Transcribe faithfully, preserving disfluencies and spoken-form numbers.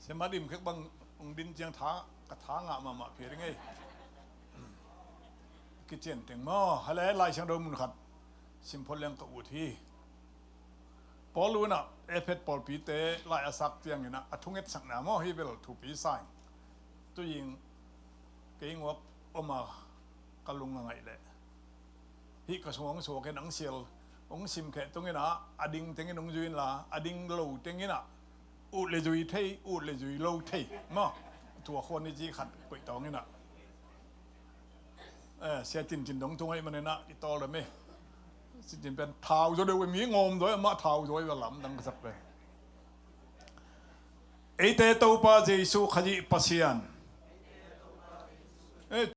Sia Dim Khek bang hong din ciang tha, ka tha ngah mahmah phia ding ei. Kician teng maw, hale Lai Siangtho mun khat sim phot leng ka ut hi. Paul in ah Efesa pawlpite lai a sak ciangin ah a thungetsakna maw, hih bel thupi sa ing. Tu-in kei nguak om a ka lung a ngaih leh hih ka sung hong suak in hong sial, hong simkhia tungin ah a ding tengin hong zui inla, a ding lo tengin ah ut le zui thei, ut le zui lo thei maw. Tua khua ni ci khat koih tawng in ah. Eh, Sia Cin Cin dong tung ahih manin ah i tawl dam e. Cin Cin pen thau zaw deuh, mi ngawm zaw, amah thau zaw, i va lamdang ka sak pen. Eite Topa Jesu Khazih Pasian, eh,